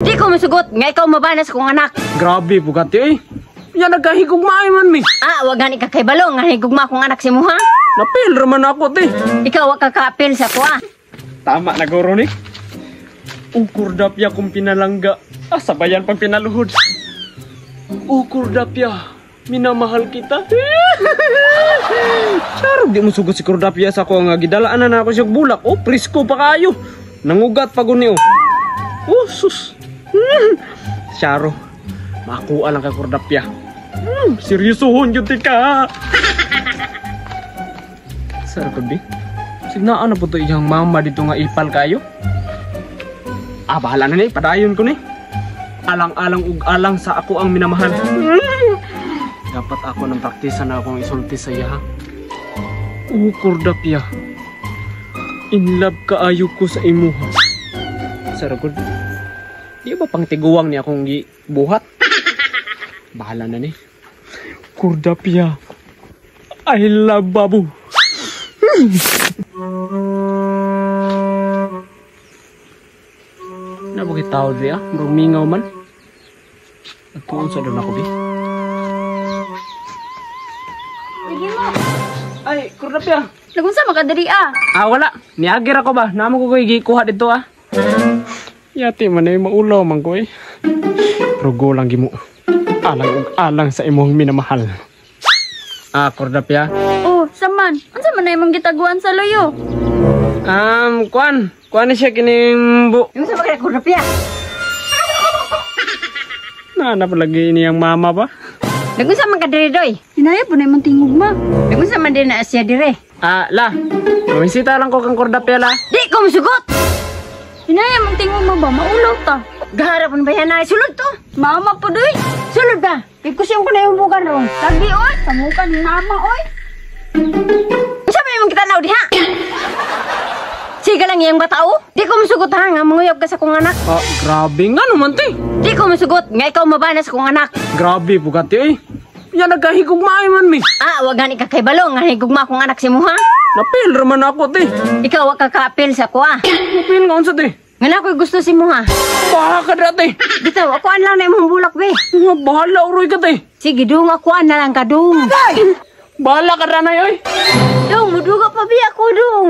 Di ko masugot nga ikaw mabanas kong anak. Grabe bugati eh. Ya nagkahigugmaay man mi. Ah, wag gani ka kay balo nga higugma kong anak si muha. Napil raman ako te. Ikaw wa ka kaapil sa kuha. Tama na guro ni. Ukur dapya kong pinalangga. Ah, sabayan pang pinaluhod. Ukur dapya, minamahal kita. Char, di mo sugot si Kordapya sa ako nga gidalaan na ako siya bulak. Oh, presko pa kayo. Nangugat pa guni oh. Oh, sus. Charo, makuha lang kay Kordapya. Seryosohon yun ka. Sar ko di? Signaan na po to iyang mama dito nga ipal kayo. Ah, bahala na ni, padayon ko ni. Alang-alang ug alang sa ako ang minamahal. Dapat ako ng praktisa na akong isulti sa iya, ha? Oh, Kordapya. In love kaayo ko sa imuha. Saragod. Di ba pang tiguang niya akong gibuhat? Bahala na ni. Kordapya. I love babu. Na bakit tao diya? Rumingaw man. At tuon sa doon ako, bi. Sige mo. Ay, Kordapya. Nagunsa makadiri ah. Ah, wala. Niagir ako ba? Namo ko ko'y gikuha dito ah. Yati man ay maulaw man ko eh. Pero go lang gimo. Alang ug alang sa imong minamahal. Ah, Kordapya. Oh, saman. Unsa man na imong gitaguan sa luyo? Kuan. Kuan na siya kining bu. Yung sa mga Kordapya. Naanap lagi niyang mama ba? Nagunsa man ka diri doy. Hinaya po na imong tingog ma. Nagunsa man din na siya dire. Ah, la. Bumisita lang ko kang Kordapya la. Di ko masugot. Hinaya mong tingog mo ba? Maulaw ta. Gaharapon ba yan na? Sulod to. Mama po doy. Sulod ba? Kay kusyon ko na yung bukan ron. Lagi oy. Tamukan ni mama oy. Unsa man imong kitanaw diha? Sige lang iyang batao. Di ko masugot ha nga manguyab ka sa kong anak. Ah, grabe nga naman te. Di ko masugot nga ikaw mabanas kong anak. Grabe bugati eh. Ya nagkahigugmaay man mi. Ah, wag gani ka kay balo nga higugma kong anak si muha. Napil raman ako te. Ikaw wa ka kaapil sa kuha. Napil nga unsa te. Nga na ako'y gusto si muha. Baha ka dra te. Bitaw, akuan lang na imong bulak be. Nga bahala uroy ka te. Sige dung, akuan na lang ka dung. Bahala ka ra nay oy. Dung, muduga pa bi ako dung.